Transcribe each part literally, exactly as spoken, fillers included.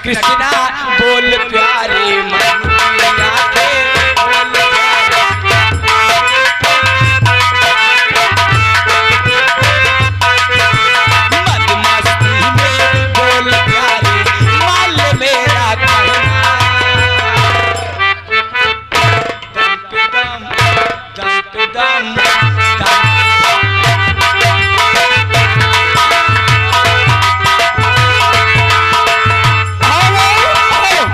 कृष्णा बोल प्यारे, मधुरिया के बोल प्यारे। मद मस्ती में बोल प्यारे, माल मेरा कहना। दम पे दम, दम पे दम, दम। हेलो, हेलो।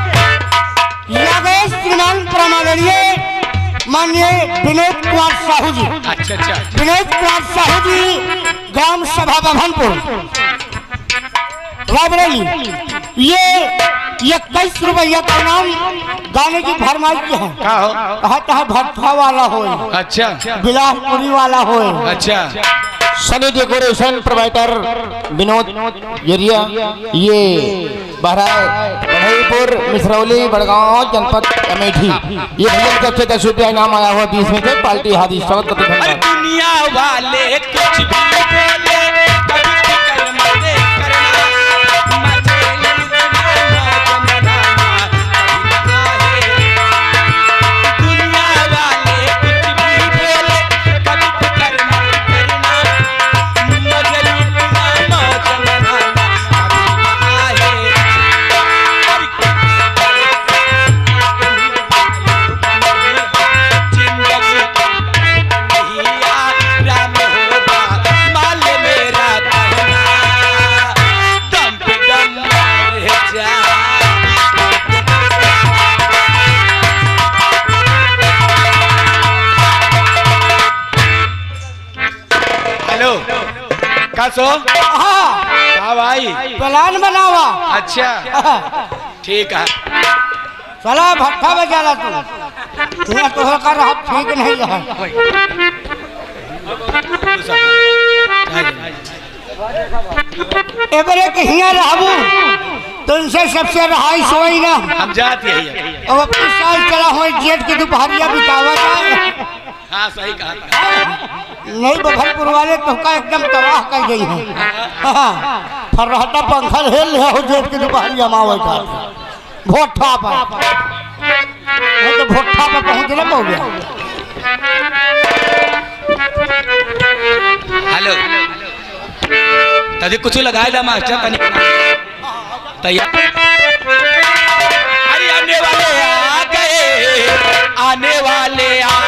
लगे श्रीमान परमादरणीय माननीय विनोद कुमार साहू जी। अच्छा, अच्छा। विनोद कुमार साहू जी, ग्राम सभा बभनपुर, रायबरेली। ये इक्कीस रुपया का इनाम गाने की फरमाइश है। का हो? कहा, कहा भट्ठा वाला होए। अच्छा। बिलासपुरी वाला होए। अच्छा। सनी डेकोरेशन प्रोवाइडर विनोद एरिया, ये बहराइच, बढ़ईपुर, मिसरौली, बड़गांव, जनपद अमेठी। ये भैया की तरफ से दस रुपया इनाम आया हुआ, बीस में से पार्टी हाजिर, स्वागत करते हैं, अरे धन्यवाद। दुनिया वाले कुछ भी बोले, कभी फिक्र मत करना, मजे लूटना, मौज मनाना, कभी ना है। दुनिया वाले कुछ भी बोले, कभी फिक्र मत करना, मजे लूटना, मौज मनाना, कभी ना है। अरे हेलो, का सो? हाँ। का भाई? प्लान बनावा। अच्छा, ठीक है। साला भट्ठा बजा ला तू। हियाँ तोहर का रहब ठीक नहीं है। एबरे के हियाँ रहबू, तो इनसे सबसे रहाई सोई ना। हम जात यही है। अब अपने साल चला होई, जेठ की दुपहरिया बितावा जाए। हाँ, सही कहा। नहीं, बभनपुर वाले तोहका एकदम तबाह कर गई हैं। हाँ, फर्राटा पंखा ले लिया हो, जेठ की दुपहरिया मावे का। भोठा पर। नहीं तो भोठा पर पहुंच ना पाओगे। हेलो, तभी कुछ लगाए दा मास्टर तनी। तैयार। अरे आने वाले आ गए, आने वाले आ